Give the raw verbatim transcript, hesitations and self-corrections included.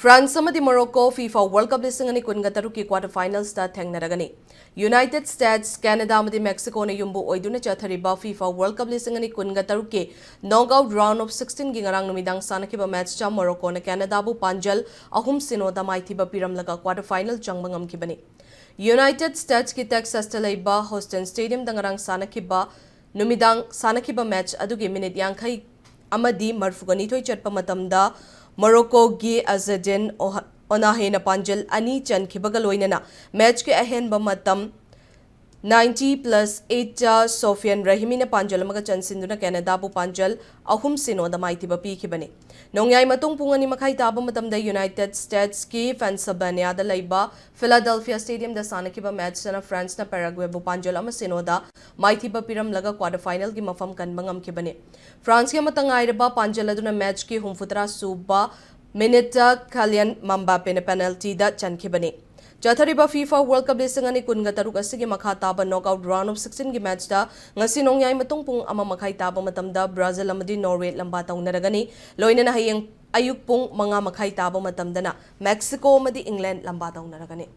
France ꯑꯃꯗꯤ Morocco FIFA World Cup ꯂꯤꯁꯤꯡ ꯑꯅꯤ ꯀꯨꯟꯒ ꯇꯔꯨꯛꯀꯤ quarter finalsꯇ ꯊꯦꯡꯅꯔꯒꯅꯤ꯫ United States, Canada ꯑꯃꯗꯤ Mexicoꯅ ꯌꯨꯝꯕꯨ ꯑꯣꯏꯗꯨꯅ ꯆꯠꯊꯔꯤꯕ FIFA World Cup ꯂꯤꯁꯤꯡ ꯑꯅꯤ ꯀꯨꯟꯒ ꯇꯔꯨꯛꯀꯤ knockout round of sixteenꯒꯤ ꯉꯔꯥꯡ ꯅꯨꯃꯤꯗꯥꯡ ꯁꯥꯟꯅꯈꯤꯕ matchꯇ Moroccoꯅ Canadaꯕꯨ ꯄꯥꯟꯖꯜ ꯑꯍꯨꯝ ꯁꯤꯅꯣꯗ ꯃꯥꯏꯊꯤꯕ ꯄꯤꯔꯝꯂꯒ quarter final ꯆꯪꯕ ꯉꯝꯈꯤꯕꯅꯤ꯫ United Statesꯀꯤ Texasꯇ ꯂꯩꯕ Houston Stadiumꯗ ꯉꯔꯥꯡ ꯁꯥꯟꯅꯈꯤꯕ ꯅꯨꯃꯤꯗꯥꯡ ꯁꯥꯟꯅꯈꯤꯕ match ꯑꯗꯨꯒꯤ minute ꯌꯥꯡꯈꯩ ꯑꯃꯗꯤ ꯃꯔꯐꯨꯒ ꯅꯤꯊꯣꯏ ꯆꯠꯄ ꯃꯇꯝꯗ Moroccoꯒꯤ Azzedine Oha-, Onahena ꯄꯥꯟꯖꯜ ꯑꯅꯤ ꯆꯟꯈꯤꯕꯒ ꯂꯣꯏꯅꯅ matchꯀꯤ ꯑꯍꯦꯟꯕ ꯃꯇꯝ ninety plus eightꯇ Sofiane Rahimiꯅ ꯄꯥꯟꯖꯜ ꯑꯃꯒ ꯆꯟꯁꯤꯟꯗꯨꯅ Canadaꯕꯨ ꯄꯥꯟꯖꯜ ꯑꯍꯨꯝ ꯁꯤꯅꯣꯗ ꯃꯥꯏꯊꯤꯕ ꯄꯤꯈꯤꯕꯅꯤ꯫ ꯅꯣꯡꯌꯥꯏ ꯃꯇꯨꯡ ꯄꯨꯡ ꯑꯅꯤ ꯃꯈꯥꯏ ꯇꯥꯕ ꯃꯇꯝꯗ United Statesꯀꯤ Pennsylvaniaꯗ ꯂꯩꯕ Philadelphia Stadiumꯗ ꯁꯥꯟꯅꯈꯤꯕ matchꯇꯅ Franceꯅ Paraguayꯕꯨ ꯄꯥꯟꯖꯜ ꯑꯃ ꯁꯤꯅꯣꯗ ꯃꯥꯏꯊꯤꯕ ꯄꯤꯔꯝꯂꯒ quarter finalꯒꯤ ꯃꯐꯝ ꯀꯟꯕ ꯉꯝꯈꯤꯕꯅꯤ꯫ Franceꯀꯤ ꯑꯃꯠꯇ ꯉꯥꯏꯔꯕ ꯄꯥꯟꯖꯜ ꯑꯗꯨꯅ matchꯀꯤ ꯍꯨꯝꯐꯨꯇꯔꯥ ꯁꯨꯕ minuteꯇ Kylian Mbappeꯅ penaltyꯗ ꯆꯟꯈꯤꯕꯅꯤ꯫ ꯆꯠꯊꯔꯤꯕ FIFA World Cup ꯂꯤꯁꯤꯡ ꯑꯅꯤ ꯀꯨꯟꯒ ꯇꯔꯨꯛ ꯑꯁꯤꯒꯤ ꯃꯈꯥ ꯇꯥꯕ knockout round of sixteenꯒꯤ matchꯇ ꯉꯁꯤ ꯅꯣꯡꯌꯥꯏ ꯃꯇꯨꯡ ꯄꯨꯡ ꯑꯃ ꯃꯈꯥꯏ ꯇꯥꯕ ꯃꯇꯝꯗ Brazil ꯑꯃꯗꯤ Norway ꯂꯝꯕꯥ ꯇꯧꯅꯔꯒꯅꯤ꯫ ꯂꯣꯏꯅꯅ ꯍꯌꯦꯡ ꯑꯌꯨꯛ ꯄꯨꯡ ꯃꯉꯥ ꯃꯈꯥꯏ ꯇꯥꯕ ꯃꯇꯝꯗꯅ Mexico ꯑꯃꯗꯤ England ꯂꯝꯕꯥ ꯇꯧꯅꯔꯒꯅꯤ꯫